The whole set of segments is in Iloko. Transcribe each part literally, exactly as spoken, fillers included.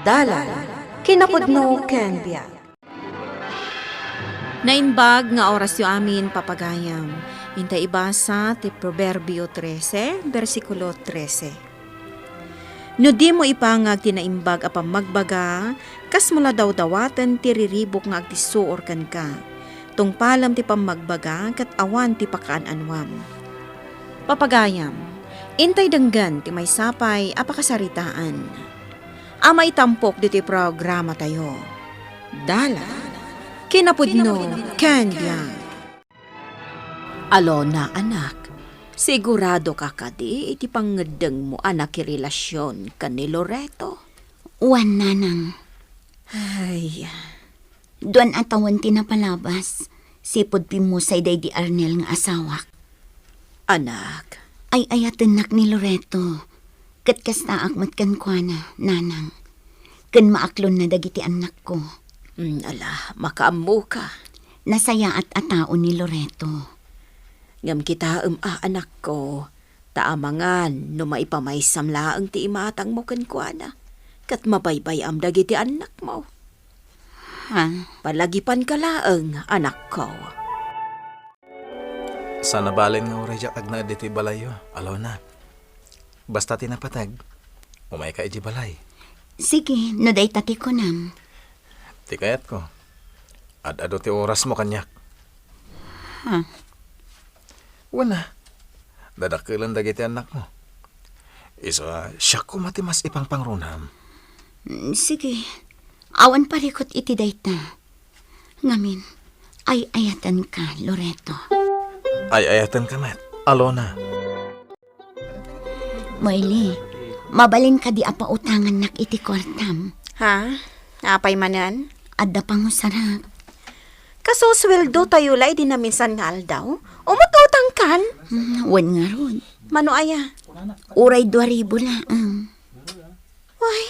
Dalan, kinapudno ken biag. Naimbag nga orasyo amin, papagayam. Intay ibasa ti Proverbio trese, bersikulo trese. No dimo ipangag ti naimbag a pammagbaga, kasmo la dawdawaten ti riribuk nga agtisuor kenka. Tungpalem ti pammagbaga ket awan ti pakaan-anuam. Papagayam, intay denggen ti maysa pay a pakasaritaan a maitampok ditoy programatayo. Dalan, kinapudno, ken biag. Alona, anak, sigurado ka kadi iti pangngeddengmo a nakirelasion ken ni Loreto? Wen, nanang. Ay. Duan a tawen ti napalabas, sipud pimmusay daydi Arnel nga asawak. Anak. Ay-ayatennak ni Loreto, ket kastaak met kenkuana, nanang. Ken maaklonna dagiti annakko. Mm, ala, makaammoka. Nasayaat a tao ni Loreto. Ngem kitaem a, anakko, ta amangan no maipamaysam laeng ti imatangmo kenkuana, ket mabaybay-am dagiti annakmo. Ha? Palagipanka laeng, anakko. Saan a bale nga uray diak agnaed ditoy balayyo, Alona. Basta ti napateg, umayka idiay balay. Sige, no dayta ti kunam. Ti kayatko, ad-adu ti orasmo kaniak. Ha? Wen a, dadakkelen dagiti annakmo. Isu a, siak koma ti mas ipangpangrunam. Mm, sige. Awan parikut iti dayta. Ngamin, ay-ayatenka, Loreto. Ay-ayatenka met, Alona. Marly, mabalin kadi a pautangannak iti kuartam? Ha? Apay manen? Adda pangusarak. Kasusweldotayo la idi naminsan nga aldaw? Umut-utangkan? Hmm, wen ngarud. Mano aya? Uray dua ribu laeng. Way.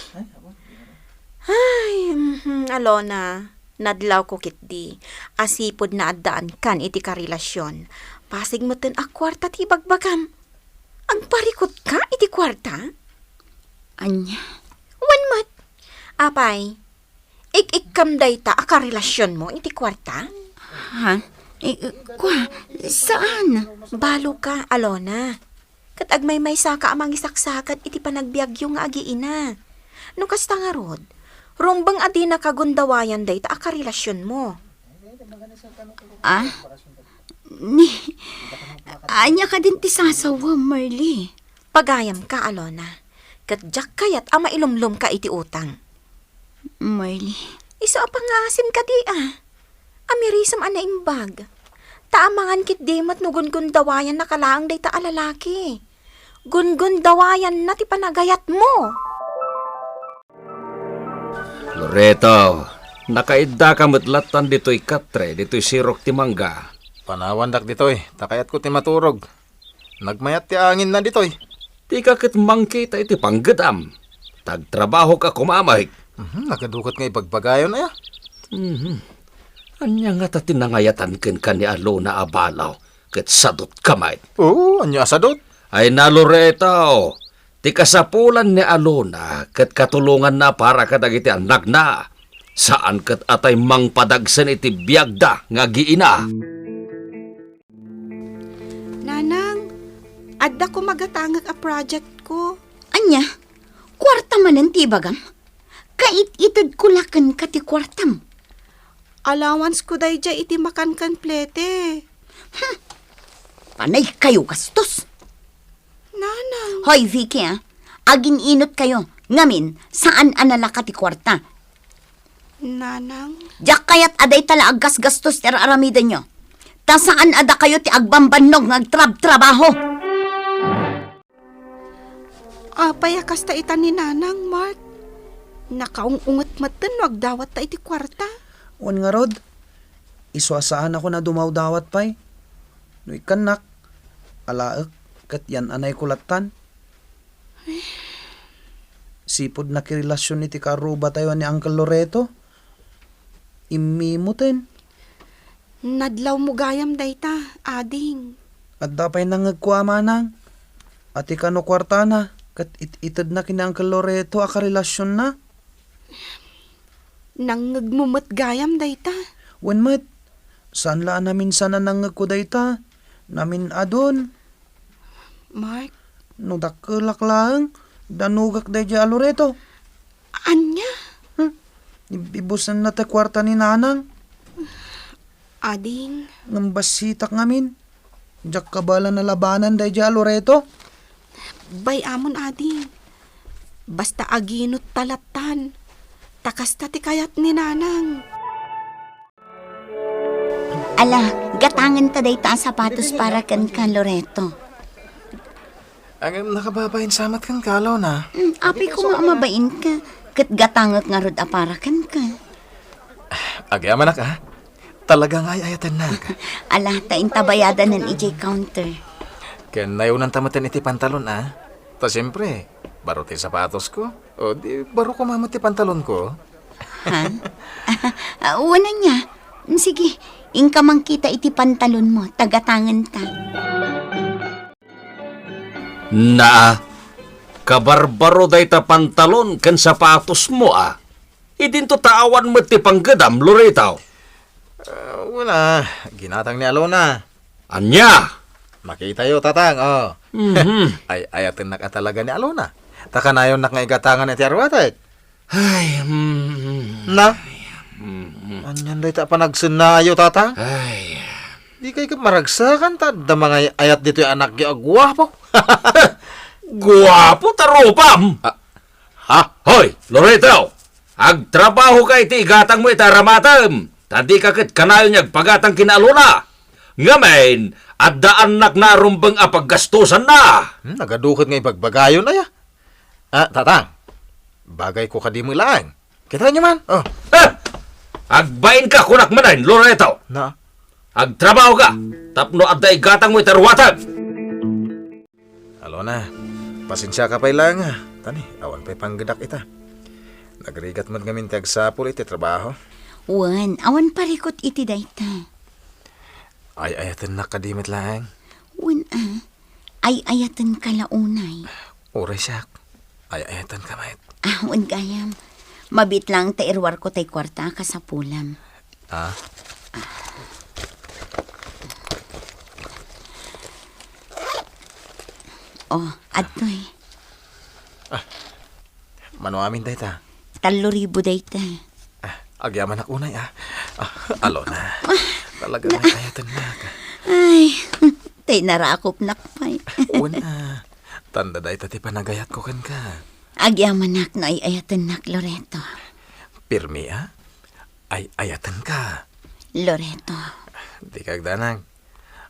Ay, mhm, Alona, nadlawko ketdi a sipud naaddaankan iti karelasion. Pasig metten a kuarta ti ibagbagam. Agparikutka iti kuarta? Ania? Wen met. Apay, ik-ikkam dayta a karelasionmo iti kuarta? Ha? Eh, eh, kua, saan? Baloka, Alona. Ket agmaymaysaka a mangisaksakit iti panagbiagyo nga agiina. No kasta ngarud, rumbeng a dinaka gundawayan dayta a karelasionmo. Ah? Ni, ania kadin ti sasawem, Marly? Pagayamka, Alona, ket diak kayat a mailumlomka iti utang. Marly. Isu a pangngaasim kadi a. Amirisem a naimbag. Ta amangan ketdi met no gunggundawayannaka laeng dayta a lalaki. Gungundawayanna ti panagayatmo. Loreto, nakaiddaka met lattan ditoy katre, ditoy sirok ti mangga. Panawandak ditoy, ta kayatko ti maturog. Nagmayat ti anginna ditoy. Dika ket mangkita iti panggedam. Tagtrabahoka koma, amik. Mhm, nagaduket nga ibagbagayon aya. Mhm. Ania ngata ti nangayatan kenka ni Alona a balaw ket sadutka met? Oo, ania a sadut? Ay na, Loreto, ti kasapulan ni Alona ket katulonganna para kadagiti annakna. Saan ket a tay mangpadagsen iti biagda nga agiina. Nanang, adda koma gatangek a project ko. Ania? Kuarta manen ti ibagam? Kait-itedko la kenka ti kuartam. Allowance ko daydiay iti makankan plete. Hmm. Panay kayo gastos. Nanang. Hoy, Vicky, ah. Agin-inot kayo. Ngamin, saan a nalaka ti kuarta? Nanang. Diak kayat a dayta la aggasgastos ti ar-aramidenyo. Ta saan a dakayo ti agbambannog nga agtrabtrabaho. Apay a kasta ita ni Nanang, Mark? Nakaung-unget metten no agdawatta iti kuarta. Wen ngarud, isu a saanakon a dumawdawat pay. No ikkannak, alaek ket yan-anayko lattan. Sipud nakirelasion iti kaarrubatayo a ni Uncle Loreto, immimoten. Nadlawmo gayam dayta, ading. Adda pay nangngegko a manang. Ati kano kuartana, ket it-itedna ken ni Uncle Loreto a karelasionna. Nangngegmo met gayam dayta? Wen met, saan la a naminsan a nangngegko dayta. Namin-adun. Mark? No dakkelak laeng, danogak daydiay a Loreto. Ania? Hmm? Ib-, ibusenna ti kuarta ni Nanang. Ading. Ngem bassitak ngamin. Diak kabaelan a labanan daydiay a Loreto. Bay-amon, ading. Basta aginot ta lattan. Ta kasta ti kayat ni Nanang. Ala, gatangenta dayta a sapatos para kenka, Loreto. Ngem nakababain sa met kenka, Alona. Hmm, apay koma a mabainka, ket gatangek ngarud a para kenka. Agyamanak, a. Talaga nga ay-ayatennak. Ala, ta inta bayadanen idiay counter. Ken nayonanta metten iti pantalon, a. Ta siempre, baro ti sapatosko. O, di baro koma met ti pantalonko. Ha? Ah, wen ania? Sige, inka mangkita iti pantalonmo, ta gatangenta. Naa, kabarbaro dayta pantalon ken sapatosmo, a. Idinto ta awan met ti panggedam, Loreto. Ah, wen a, ginatang ni Alona. Ania? Makitayo, Tatang, o. Mhm. Ay-ayatennak a talaga ni Alona. Ta kanayonnak nga igatangan iti aruatek. Ay, mm, Na? Mm. Anian dayta a panagsennaayo, Tatang? Ay. Dikay ket maragsakan ta adda mangay-ayat ditoy anakyo a guapo. Guapo ta rupam? Ah, ha? Hoy, Loreto! Agtrabahoka iti igatangmo iti aramatem, ta dika ket kanayon nga agpagatang ken ni Alona. Ngamin, adda annakna a rumbeng a paggastosanna. Hmm, nagaduket nga ibagbagayon, aya? Ah, Tatang, bagayko kadi met laeng. Kitaenyo man, o. Eh! Agbainka, kunak manen, Loreto! Na? Agtrabahoka, tapno adda igatangmo iti aruatem! Alona, pasensiaka pay laeng, a. Ta ni, awan pay panggedak ita. Nagrigat met ngamin ti agsapul iti trabaho. Wen, awan parikut iti dayta. Ay-ayatennak kadi met laeng? Wen, a. Ay-ayatenka la unay. Uray siak. Ay-ayatenka met. Ah, wen gayam. Mabiit laeng ta iruarko tay kuarta a kasapulam. Ah? O, adtoy. Ah, mano amin dayta? Tallo ribu dayta. Ah, agyamanak unay, a. Ah, Alona. Talaga nga ay-ayatennak. Ay, tay narakopnak pay. Wen a. Tanda dayta ti panagayatko kenka. Agyamanak no ay-ayatennak, Loreto. Pirmi, a? Ay-ayatenka. Loreto. Dika agdanag.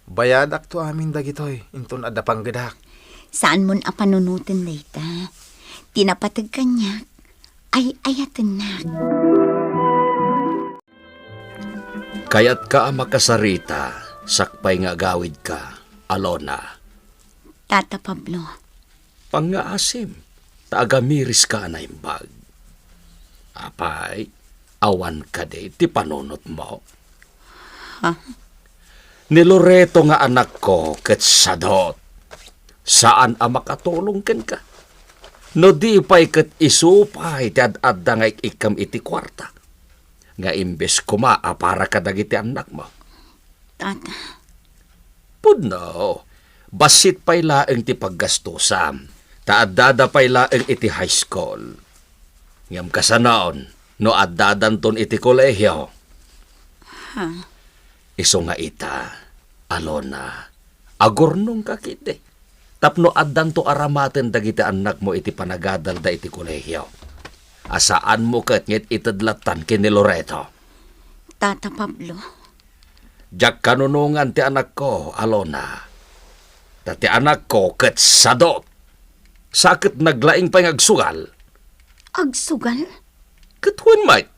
Bayadakto amin dagitoy, inton adda panggedak. Saanmon a panunoten dayta. Ti napateg kaniak, ay-ayatennak. Kayatka a makasarita, sakbay nga agawidka, Alona. Tata Pablo. Pangngaasim, ta agamiriska a naimbag. Apay, awan kadi ti panunotmo? Ha? Ni Loreto nga anakko ket sadot. Saan a makatulong kenka. No di pay ket isu pay ti ad-adda nga ik-ikkam iti kuarta, nga imbes koma a para kadagiti annakmo. Tata. Pudno, bassit pay laeng ti paggastosam, ta addada pay laeng iti high school. Ngem kasanon, no addadanton iti kolehio? Ha? Isu nga ita, Alona, agurnongka ketdi. Tapno addanto aramaten dagiti annakmo iti panagadalda iti kolehio. A saanmo ket nga it-ited lattan ken ni Loreto. Tata Pablo. Diak kanunongan ti anakko, Alona. Ta ti anakko ket sadot. Sa ket naglaing pay nga agsugal. Agsugal? Ket wen met.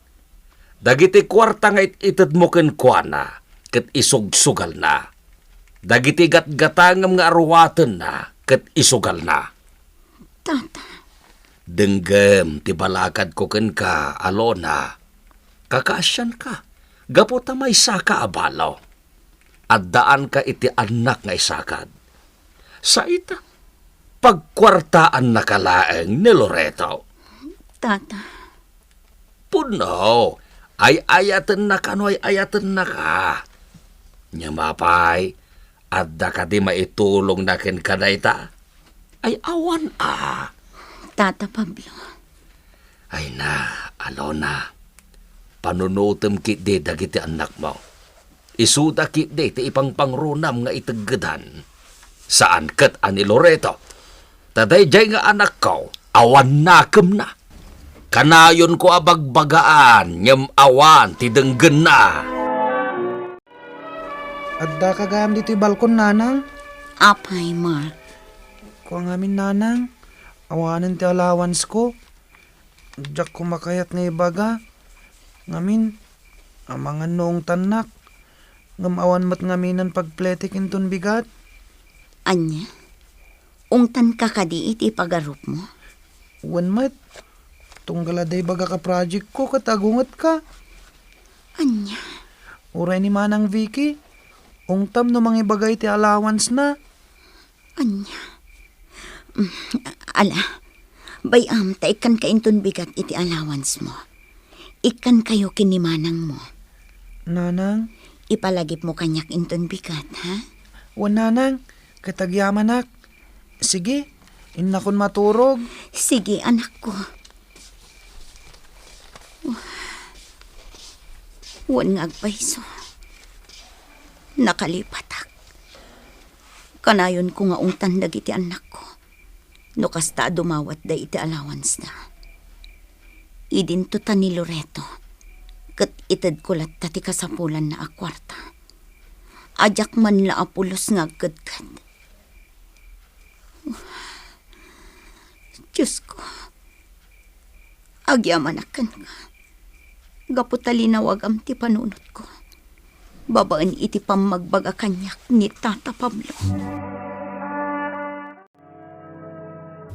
Dagiti kuarta nga it-itedmo kenkuana, ket isugsugalna. Dagiti gatgatangem nga aruatenna, ket isugalna. Tata. Denggem ti balakadko kenka, Alona. Kakaasianka, gapu ta maysaka a balo. Addaanka iti annak nga isakad. Sa ita, pagkuartaannaka laeng ni Loreto. Tata. Pudno, ay-ayatenna kano ay-ayatennaka. Ngem apay, adda kadi maitulongna kenka dayta? Ay awan a. Tata Pablo. Ay na, Alona, panunotem ketdi dagiti annakmo. Isuda ketdi ti ipangpangronam nga iteggedan. Saan ket a ni Loreto. Ta daydiay nga anakko, awan nakemna. Kanayonko a bagbagaan, ngem awan ti denggenna. Addaka gayam ditoy balkon, Nanang? Apay, Mark? Kua ngamin, Nanang. Awanen ti allowance ko. Diak koma kayat nga ibaga. Ngamin, amangan no ungtannak. Ngem awan met ngaminen pagpletek inton bigat. Ania? Ungtanka kadi iti ipagarupmo? Wen met. Tunggal adda ibagak a project ko ket agungetka. Ania? Uray ni Manang Vicky, ungtam no mangibaga iti allowance na. Ania? Mm, ala, bay-am ta ikkanka inton bigat iti allowance mo. Ikkankayo ken ni manangmo. Nanang? Ipalagipmo kaniak inton bigat, ha? Wen, Nanang, ket agyamanak. Sige, innakon maturog. Sige, anakko. Wen nga agpayso. Nakalipatak. Kanayonko nga ungtan dagiti annakko no kasta a dumawatda iti allowance-da. Idinto ta ni Loreto, ket itedko latta ti kasapulanna a kuarta. A diak man la a pulos nga agkedked. Diosko, agyamanak kenka, gapu ta linawagam ti panunotko babaen iti pammagbaga kaniak ni Tata Pablo.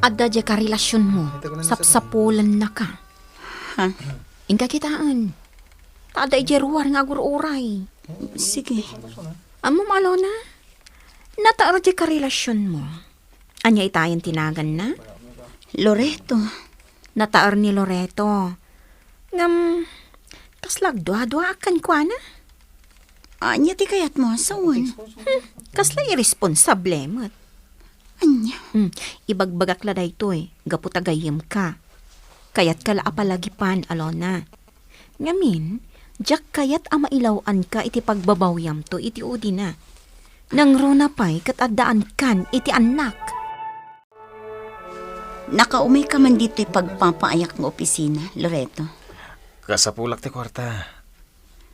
Adda diay karelasionmo, sapsapulennaka. Ha? Inka kitaen. Ta adda idiay ruar nga agur-uray. Sige. Ammom, Alona? Nataer diay karelasionmo. Ania itayen ti naganna? Loreto. Nataer ni Loreto. Ngem, kasla agduaduaak kenkuana? Ania ti kayatmo a sawen? Hmm, kasla irresponsable met. Ania? Hmm, ibagbagak la daytoy, gapu ta gayyemka. Kayatka la a palagipan, Alona. Ngamin, diak kayat a mailaw-anka iti pagbabawiamto iti udina. Nangruna pay ket addaankan iti annak. Nakaumayka man ditoy pagpapaayak nga opisina, Loreto? Kasapulak ti kuarta.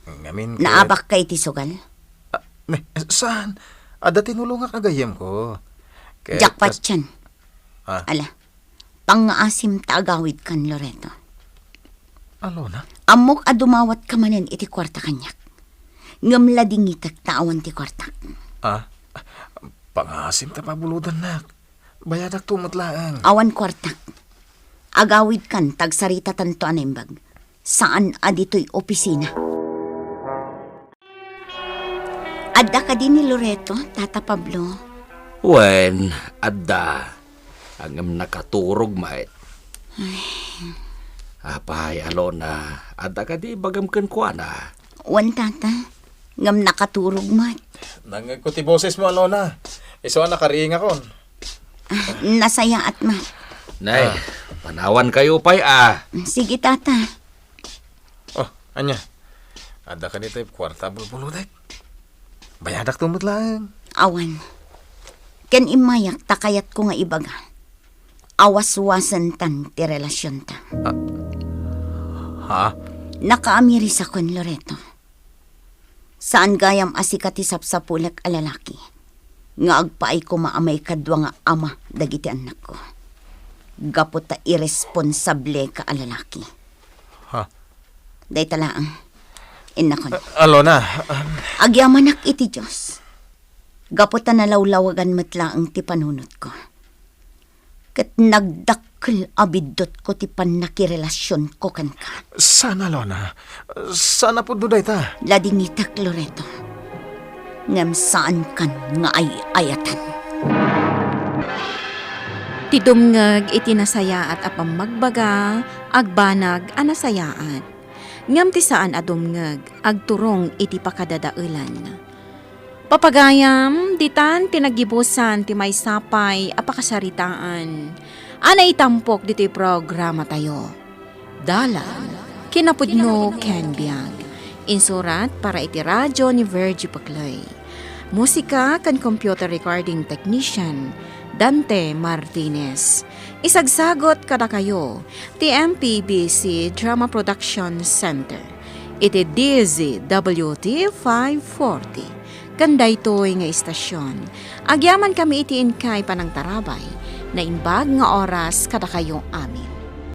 Ngamin ket naabakka iti sugal? Ah, ne, saan? Adda tinulongak a gayyemko. Ket diak kas- patien. Ah. Ala, pangngaasim ta agawidkan, Loreto. Alona? Ammok a dumawatka manen iti kuarta kaniak. Ngem ladingitek ta awan ti kuartak. Ah, pangngaasim ta pabulodannak. Bayadakto met laeng. Awan kuartak. Agawidkan ta agsaritatanto a naimbag. Saan a ditoy opisina. Adda kadi ni Loreto, Tata Pablo? Wen, adda. Ngem nakaturog met. Ay. Apay, Alona, adda kadi ibagam kenkuana? Wen, Tata. Ngem nakaturog met. Nangngegko ti bosesmo, Alona. Isu a nakaringakon. Ah, nasayaat met. Nay, ah, panawankayo pay, ah. Sige, Tata. Oh, ania? Adda kadi tay kuarta a bulbulodek? Bayadakto met laeng. Awan. Ken immayak ta kayatko nga ibaga a waswasentan ti relasionta. Ah. Ha? Nakaamirisakon, Loreto. Saan gayam a sika ti sapsapulek a lalaki nga agpaay koma a maikadua nga ama dagiti annakko. Gapu ta irresponsableka a lalaki. Ha? Dayta laeng. Innakon. A-, Alona, um, agyamanak iti Dios. Gapu ta nalawlawagan met laeng ti panunotko. Ket nagdakkel a biddutko ti pannakirelasionko kenka. Saan, Alona. Saan a pudno dayta. Ladingitek, Loreto. Ngem saankan nga ay-ayatan. Ti dumngeg iti nasayaat a pammagbaga, agbanag a nasayaat. Ngem ti saan a dumngeg, agturong iti pakadadaelan. Papagayam, ditan ti naggibusan ti maysa pay a pakasaritaan a naitampok ditoy programatayo. Dalan, kinapudno ken biag. Insurat para iti radyo ni Virgie Paclay. Musika ken computer recording technician, Dante Martinez. Isagsagot kadakayo ti M P B C Drama Production Center iti D Z W T five forty. Ken daytoy nga istasyon, agyaman kami iti inkay panangtarabay, naimbag nga oras kadakayo amin.